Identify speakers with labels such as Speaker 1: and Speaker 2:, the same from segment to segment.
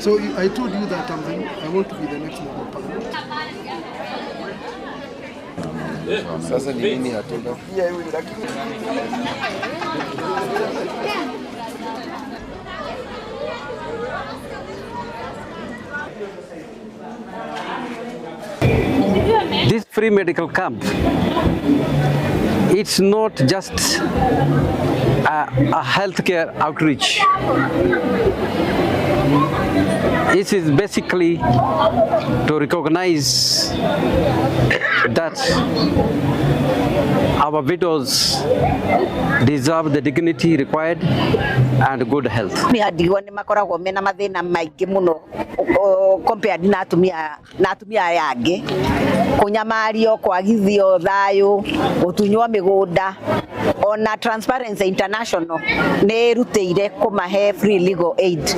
Speaker 1: So I told you that I want to be the next member of parliament.
Speaker 2: Sasa ni nini hatuna?
Speaker 3: This free medical camp, it's not just a healthcare outreach. It is basically to recognize that our widows deserve the dignity required and good health.
Speaker 4: Atumia ndigwa nĩ makoragwo mena mathĩna maingĩ mũno compared na atumia aya angĩ, kũnyamario, kwagithio thayũ, gũtunywo mĩgũnda. Ona Transparency International nĩ ĩrutĩire kũmahe free legal aid.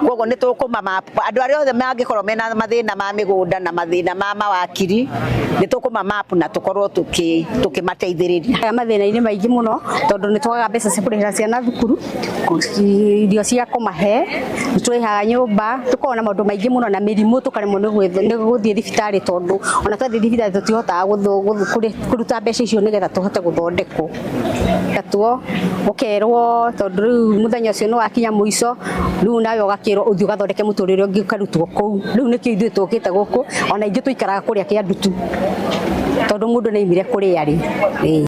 Speaker 4: Koguo nĩ tũkũma andũ arĩa othe mangĩkorwo mena mathĩna ma mĩgũnda na mathĩna ma mawakiri, nĩ tũkũma map na tũkorwo tũkĩmateithĩrĩria.
Speaker 5: Aya mathĩna-inĩ maingĩ mũno, tondũ nĩ twagaga mbeca cia kũrĩhĩra ciana thukuru, irio cia kũmahe, nĩ tũrĩhaga nyũmba, tũkoragwo na maũndũ maingĩ mũno na mĩrimũ, tũkaremwo nĩ gũthiĩ thibitarĩ, tondũ ona twathiĩ thibitarĩ tũtihotaga kũruta mbeca icio nĩgetha tũhote gũthondekwo. Gatuo ũkerwo, tondũ rĩu mũthenya ũcio nĩ wakinya mũico, rĩu nawe ũgakĩrwo ũthiĩ ũgathondeke mũtũrĩre ũngĩ, ũkarutwo kũu. Rĩu nĩkĩo ithuĩ tũkĩte gũkũ, ona ingĩ tũikaraga kũrĩa Kĩandutu, tondũ mũndũ nĩ aimire kũrĩa arĩ.